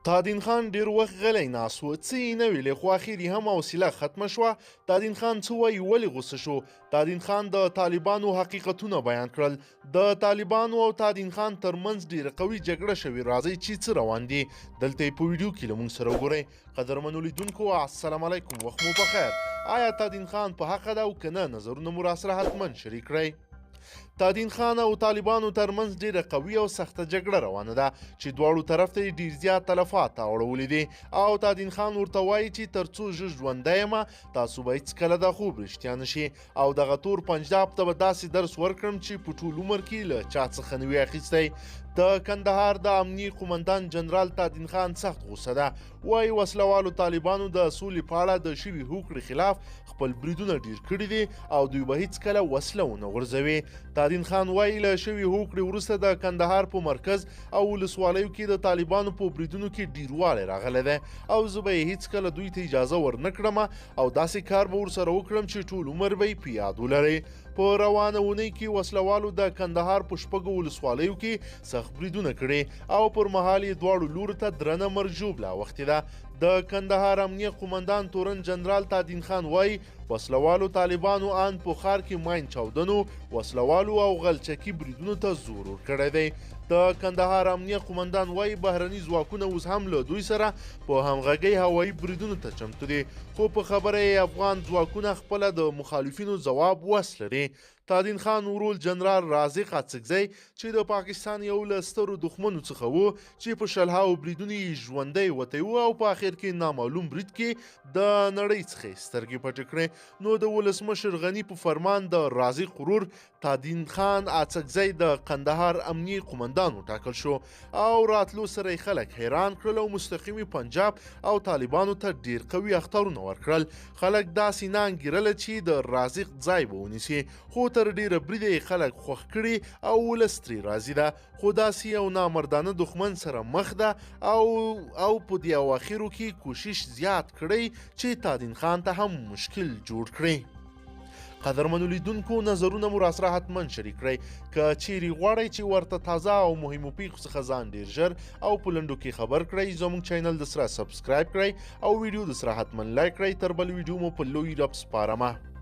تادین خان ډیر وخت غلی ناست و، څه یې نه ویلې، خو اخر یې هم حوصله ختمه شوه. تادین خان څه وایي، ولې غوسه شو؟ تادین خان د طالبانو حقیقتونه بیان کړل. د طالبانو او تادین خان ترمنځ ډیره قوي جګړه شوې. راځئ چې څه روان دي دلته یې په ویډیو کې له موږ سره وګورئ. قدرمنو لیدونکو السلام علیکم، وخت مو پخیر. آیا تادین خان په حقه ده او که نه؟ نظرونه مو راسره حتما شریک کړئ. تادین خان او طالبانو ترمنځ ډیره قوي او سخته جګړه روانه ده چې دواړو طرف ته یې ډیر زیات تلفات اړولي دي، او تادین خان ورته وایي چې تر څو زه ژوندی یم تاسو به هیڅکله دا خوب رښتیا نه شي، او دغه تور پنجاب ته به داسې درس ورکړم چې په ټول عمر کې له چا څخه نه وي اخیستی. د کندهار د امني قومندان جنرال تادین خان سخت غوسه ده، وایي وسلوالو طالبانو د سولې په اړه د شوي هوکړې خلاف خپل بریدونه ډیر کړي دي او دوی به هیڅکله وسله ونه غورځوي. تادین خان وایي له شوي هوکړې وروسته د کندهار په مرکز او ولسوالیو کې د طالبانو په بریدونو کې ډیروالی راغلی دی، او زه به یې هیڅکله دوی ته اجازه ورنه کړم او داسې کار به ورسره وکړم چې ټول عمر به یې په یاد ولري. په روانه اونۍ کې وسلوالو د کندهار په شپږو ولسوالیو کې سخت بریدونه کړي او پر مهال یې دواړو لورو ته درنه مرګ ژوبله اوښتې ده. د کندهار امنیه قومندان تورن جنرال تادین خان وایي وسلوالو طالبانو آن په ښار کې ماین چاودنو، وسلوالو او غلچکي بریدونو ته زور ورکړی دی. د کندهار امنیه قومندان وایي بهرني ځواکونه اوس هم له دوی سره په همغږۍ هوایي بریدونو ته چمتو دي، خو په خبره یې افغان ځواکونه خپله د مخالفینو ځواب وس لري. تادین خان ورور جنرال رازق اڅکزی چې د پاکستان یو له سترو دښمنو څخه و چې په شلهاو بریدونو یې ژوندی وتی و او په اخر کې نامعلوم برید کې د نړۍ څخه یې سترګې پټې کړې، نو د ولسمشر غني په فرمان د رازق ورور تادین خان اڅکزی د قندهار امني قومندان وټاکل شو، او راتلو سره یې خلک حیران کړل او مستقیمي پنجاب او طالبانو ته ډیر قوي اخطارونه ورکړل. خلک داسې نه انګیرله چې د رازق ځای به ونیسي، خو تر ډیره بریده یې خلک خوښ کړي او ولس ترې راضي ده، خو داسې یو نامردانه دښمن سره مخ ده او په دې اواخرو کې کوشش زیات کړی چې تادین خان ته هم مشکل جوړ کړي. قدرمنو لیدونکو نظرونه مو راسره حتما شریک کړئ. که چیرې غواړئ چې ورته تازه او مهمو پیښو څخه ځان ډیر ژر او په لنډو کې خبر کړئ، زموږ چینل د سره subscribe کړئ او ویډیو د سره حتما like کړئ. تر بل ویډیو مو په لوی رب سپارمه.